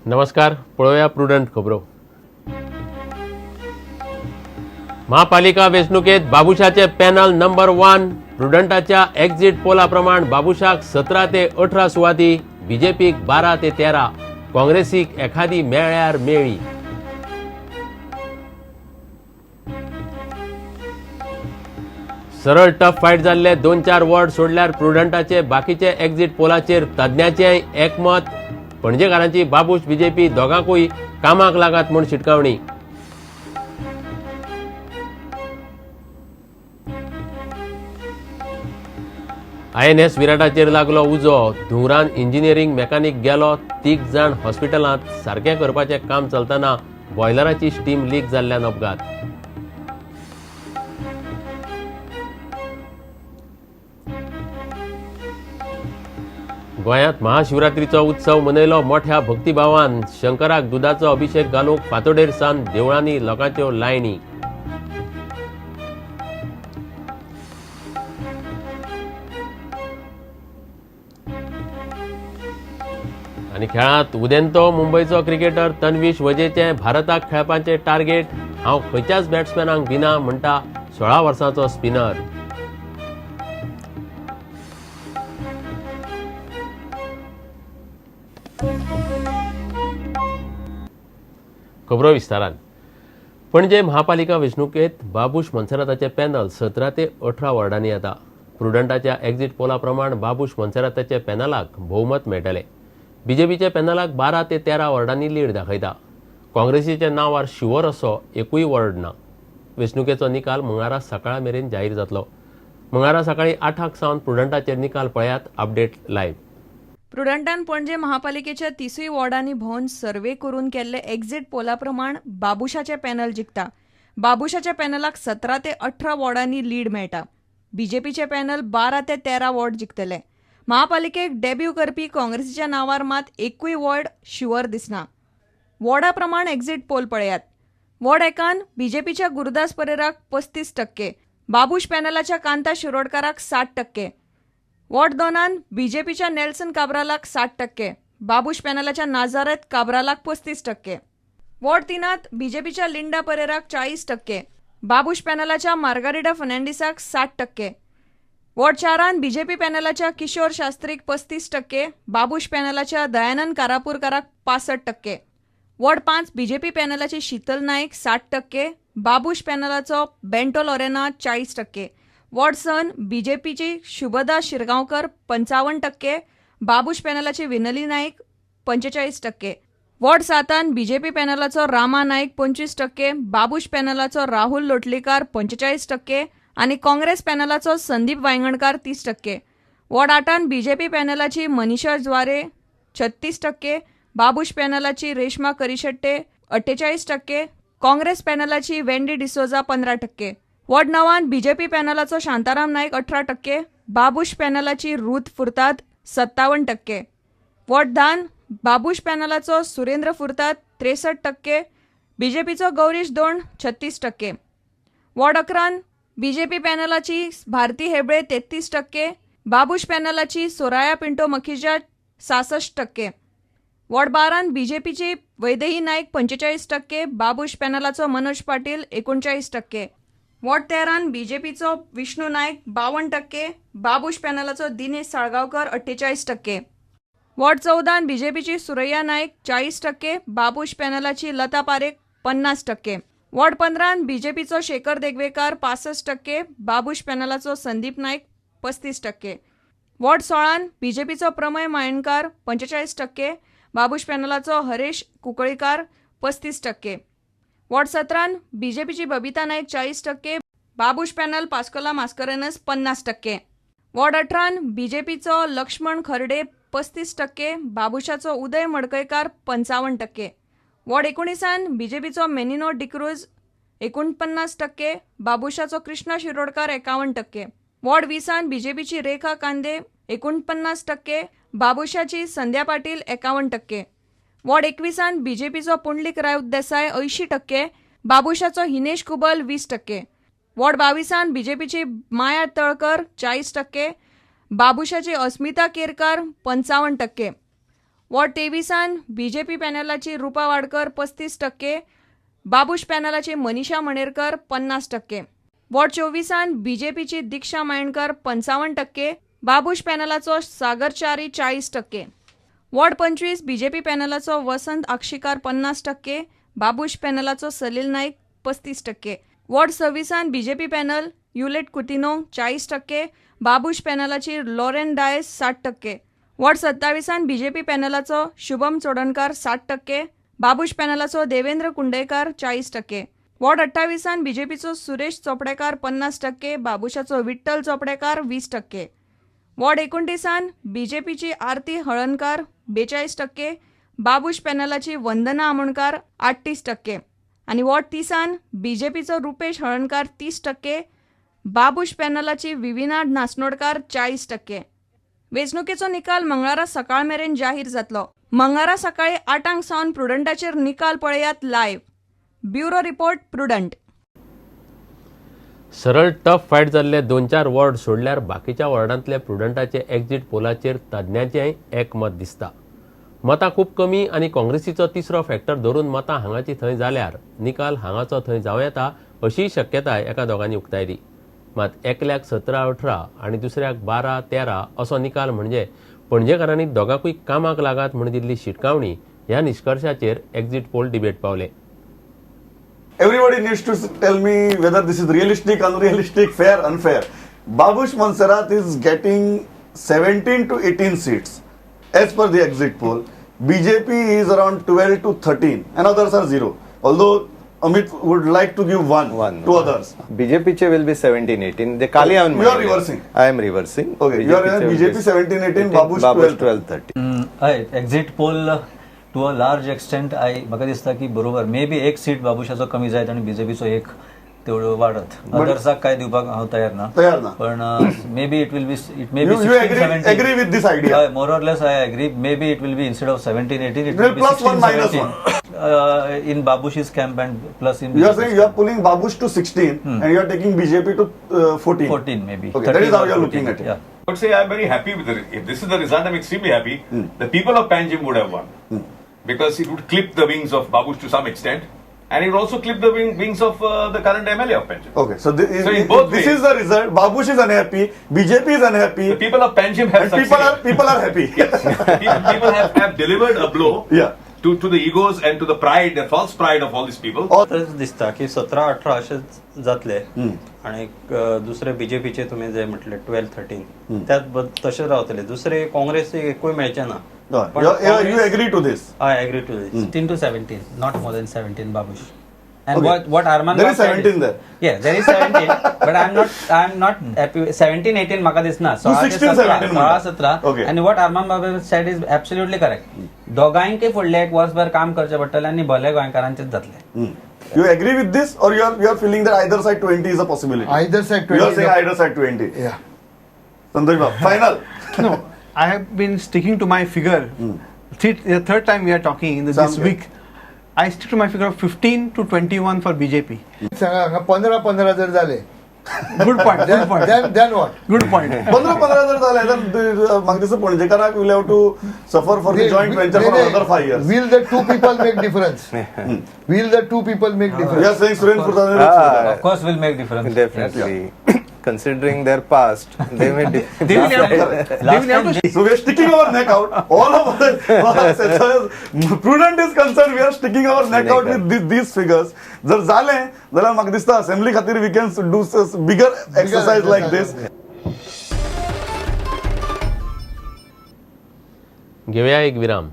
नमस्कार, पळोवया प्रुडंट खबरो. महापालिका वेंचणुकेत बाबुशाचे पॅनल नंबर 1. प्रुडंटाच्या एक्झिट पोला प्रमाण बाबुशाक 17 ते 18 सुवाती, बीजेपीक 12 ते 13, काँग्रेसीक एखादी मेळ्ळ्यार मेळ्ळी. सरळ टफ फायट जाल्ले 2-4 वॉर्ड सोडल्यार प्रुडंटाचे बाकीचे एक्झिट पोलाचेर तज्ञाचें एकमत. पणजेकारांची बाबूश बीजेपी दोगांकूय कामाक लागात म्हूण शिटकावणी. INS विराटाचेर लागलो उजो, धुंवरान इंजिनियरींग मेकॅनिक गेलो, 3 जाण हॉस्पिटलांत. सारकें करपाचें काम चलतना बॉयलराची स्टीम लीक जाल्ल्यान अपघात. गोंयांत महाशिवरात्रीचो उत्सव मनयलो मोठ्या भक्तिभावान. शंकराक दुदाचो अभिषेक घालूंक फांतोडेर सावन देवळांनी लोकांच्यो लायनी. आनी खेळांत उदेंतो मुंबयचो क्रिकेटर तन्वीश वजेचें भारताक खेळपाचें टार्गेट. हांव खंयच्याच बॅट्समॅनाक भिना म्हणटा 16 वर्सांचो स्पिनर. खबरो विस्तारान. पणजे महापालिका वेंचणुकेत बाबूश मोन्सेराताचें पॅनल 17 ते 18 वॉर्डांनी येता. प्रुडंटाच्या एक्झिट पोला प्रमाण बाबूश मोन्सेराताच्या पॅनलाक भोवमत मेळटलें. बीजेपीच्या पॅनलाक 12 ते 13 वॉर्डांनी लीड दाखयता. काँग्रेसीच्या नांवार शिवर असो एकूय वॉर्ड ना. वेंचणुकेचो निकाल मंगळारा सकाळ मेरेन जाहीर जातलो. मंगळारा सकाळी 8 सावन प्रुडंटाचेर निकाल पळयात. Update live. प्रुडंटान पणजे महापालिकेच्या 30 वॉर्डांनी भोंवन सर्वे करून केल्ले एक्झिट पोला प्रमाण बाबुशाचे पॅनल जिखता. बाबुशाच्या पॅनलाक 17 ते 18 वॉर्डांनी लीड मेळटा. बीजेपीचे पॅनल 12 ते 13 वॉर्ड जिखतले. महापालिकेक डेब्यू करपी काँग्रेसीच्या नांवार मात एकूय वॉर्ड शुअर दिसना. वॉर्डा प्रमाण एक्झिट पोल पळयात. वॉर्ड 1 बीजेपीच्या गुरुदास परेराक 35%, बाबूश पॅनलाच्या कांता शिरोडकाराक 60%. वॉर्ड 2 बीजेपीच्या नेल्सन काब्रालाक 60%, बाबूश पॅनलाच्या नाझारेत काब्रालाक 35%. वॉर्ड 3 बीजेपीच्या लिंडा परेराक 40%, बाबूश पॅनलाच्या मार्गारिटा फर्नांडीसाक 60%. वॉर्ड 4 बीजेपी पॅनलाच्या किशोर शास्त्रीक 35%, बाबूश पॅनलाच्या दयानंद कारापूरकाराक 65%. वॉर्ड 5 बीजेपी पॅनलाची शीतल नाईक 60%, बाबूश पॅनलाचो बेंटो लॉरेना 40%. वॉर्ड 6 बीजेपीची शुभदा शिरगांवकर 55%, बाबूश पॅनलाची विनली नाईक 45%. वॉर्ड 7 बीजेपी पॅनलाचो रामा नाईक 25%, बाबूश पॅनलाचो राहुल लोटलीकार 45% आनी काँग्रेस पॅनलाचो संदीप वायंगणकार 30%. वॉर्ड 8 बीजेपी पॅनलाची मनीषा ज्वारे 36%, बाबूश पॅनलाची रेश्मा करीशेट्टे 48%, काँग्रेस पॅनलाची वेंडी डिसोजा 15%. वॉर्ड 9 बीजेपी पॅनलाचो शांताराम नाईक 18%, बाबूश पॅनलाची रूथ फुर्ताद 57%. वॉर्ड 10 बाबूश पॅनलाचो सुरेंद्र फुर्ताद 63%, बीजेपीचो गौरीश दोंड 36%. वॉर्ड 11 बीजेपी पॅनलाची भारती हेबळे 33%, बाबूश पॅनलाची सोराया पिंटो मखिजा 66%. वॉर्ड 12 बीजेपीची वैदेही नाईक 45%, बाबूश पॅनलाचो मनोज पाटील 39%. वॉर्ड 13 बीजेपीचो विष्णू नाईक 52%, बाबूश पॅनलाचो दिनेश साळगांवकर 48%. वॉर्ड 14 बीजेपीची सुरैया नाईक 40%, बाबूश पॅनलाची लता पारेख 50%. वॉर्ड 15 बीजेपीचो शेखर देगवेकार 65%, बाबूश पॅनलाचो संदीप नाईक 35%. वॉर्ड 16 बीजेपीचो प्रमय मायणकार 45%, बाबूश पॅनलाचो हरेश कुंकळीकार 35%. वॉर्ड 17 बीजेपीची Babita Naik 40%, Babush panel पास्कोला Mascarenhas 50%. Ward 18 बीजेपीचो Laxman खर्डे 35%, बाबूशाचो उदय मडकयकार 55%. वॉर्ड 19 बीजेपीचो मेनिनो डिक्रूज 49%, बाबूशाचो कृष्णा शिरोडकार 51%. वॉर्ड 20 बीजेपीची रेखा कांदे 49%, बाबूशाची संध्या पाटील 51%. वॉर्ड 21 बीजेपीचो पुंडलीक राऊत देसाय 80%, बाबूशाचो हिनेश कुबल 20%. वॉर्ड 22 बीजेपीची माया तळकर 40%, बाबूशाची अस्मिता केरकार 55%. वॉर्ड 23 बीजेपी पॅनलाची रुपा वाडकर 35%, बाबूश पॅनलाची मनीषा मणेरकर 50%. वॉर्ड 24 बीजेपीची दीक्षा मायणकर 55%, बाबूश पॅनलाचो सागर च्यारी 40%. वॉर्ड 25 बीजेपी पॅनलाचो वसंत आक्षीकार 50%, बाबूश पॅनलाचो Salil Naik 35%. Ward 26 BJP panel Yulet Coutinho 40%, Babush पॅनलाची लॉरेन डायस 60%. वॉर्ड 27 बीजेपी पॅनलाचो शुभम चोडणकार 60%, बाबूश पॅनलाचो देवेंद्र कुंडेकार 40%. वॉर्ड 28 बीजेपीचो सुरेश चोपडेकार 50%, बाबूशाचो विठ्ठल चोपडेकार 20%. वॉर्ड 29 बीजेपीची आरती हळणकार 42%, बाबूश पॅनलाची वंदना आमोणकार 38% आनी वॉर्ड 30 बीजेपीचो रुपेश हळणकार 30%, बाबूश पॅनलाची विविना नासनोडकार 40%. वेंचणुकेचो निकाल मंगळारा सकाळ मेरेन जाहीर जातलो. मंगळारा सकाळी 8 सावन प्रुडंटाचेर निकाल पळयात लायव्ह. Bureau report, Prudent. सरळ टफ फायट जाल्ले 2-4 वॉर्ड सोडल्यार बाकीच्या वॉर्डांतले प्रुडंटाचे एक्झिट पोलाचेर तज्ञांचेंय एकमत दिसता. मतां खूब कमी आनी काँग्रेसीचो तिसरो फॅक्टर धरून मतां हांगाची थंय जाल्यार निकाल हांगाचो थंय जावं येता अशीय शक्यताय एका दोगांनी उक्तायली. मात एकल्याक 17-18 आनी दुसऱ्याक 12-13 असो निकाल म्हणजे पणजेकारांनी दोगांकूय कामाक लागात म्हूण दिल्ली शिटकावणी ह्या निश्कर्शाचेर एक्झिट पोल डिबेट पावले. Everybody needs to tell me whether this is realistic, unrealistic, fair, unfair. Babush Monserrat is getting 17 to 18 seats as per the exit poll. BJP is around 12 to 13 and others are 0. Although Amit would like to give one to others. BJP che will be 17-18. They kali You are reversing. I am reversing. Okay, you are BJP 17-18, Babush 12-13. Exit poll to a large extent I म्हाका दिसता की बरोबर may be एक seat बाबूशाचो कमी जायत आनी बीजेपीचो एक तेवढो वाडत. अदर्साक काय दिवपाक हांव तयार ना, पण may be it will be it may be You agree with this idea? More or less I agree. May be it will be instead of 17-18 it will be plus 1 minus 16-17 in Babush's camp and plus in You are saying you are pulling Babush to 16 and you are taking BJP to 14. 14 maybe. Okay, that is how you are looking at it. Yeah. I would say I am very happy with it. If this is the result, I am extremely happy. The people of Panjim would have won. Because it would clip the wings of Babush to some extent, and it would also clip the wings of the current MLA of Panjim. Okay, so in both this ways, is the result. Babush is unhappy, BJP is unhappy. The people of Panjim have and people are happy. Yes. People have delivered a blow. Yeah. To the egos and to the pride, the false pride of all these people. तशेंच दिसता की 17-18 अशेच जातले आणि दुसरे बीजेपीचे तुम्ही जे म्हटले 12-13 त्यात तशेच रावतले. दुसरे काँग्रेस एकूय मेळचे ना. You agree to this? I agree to this. 16 to 17, not more than 17, Babush. And okay. what Arman there is 17 there. Yeah, there is 17, but I'm not happy. 17-18 म्हाका दिसना. 16 17 16-17. Okay. And what Arman Babu said is absolutely correct. दोगांयकय फुडले एक वर्सभर काम करचें पडटलें आनी भले गोंयकारांचेच जातलें. You agree with this or you are feeling that either side 20 is a possibility? Either side 20. You are saying either side 20. Yeah. Santosh Babu, final. No, I have been sticking to my figure. The third time we are talking in this week. I stick to my figure of 15 to 21 for BJP. 15-15 जर झाले. Good point. Good point. Then what? Good point. 15-15 जर झाले तर म्हाका दिसता पणजेकारांक will have to suffer for the joint venture for another 5 years. Will the two people make difference? Will the two people make difference? You are saying Suren Furtado. Of course will make difference. Definitely. Yeah. Considering their past, they may. They will have to. So we are sticking our neck out. All of us, as far as Prudent is concerned, we are sticking our neck out with these figures. जर झाले जाल्यार म्हाका दिसता assembly खातीर we can do bigger exercise like this. घेवया एक विराम.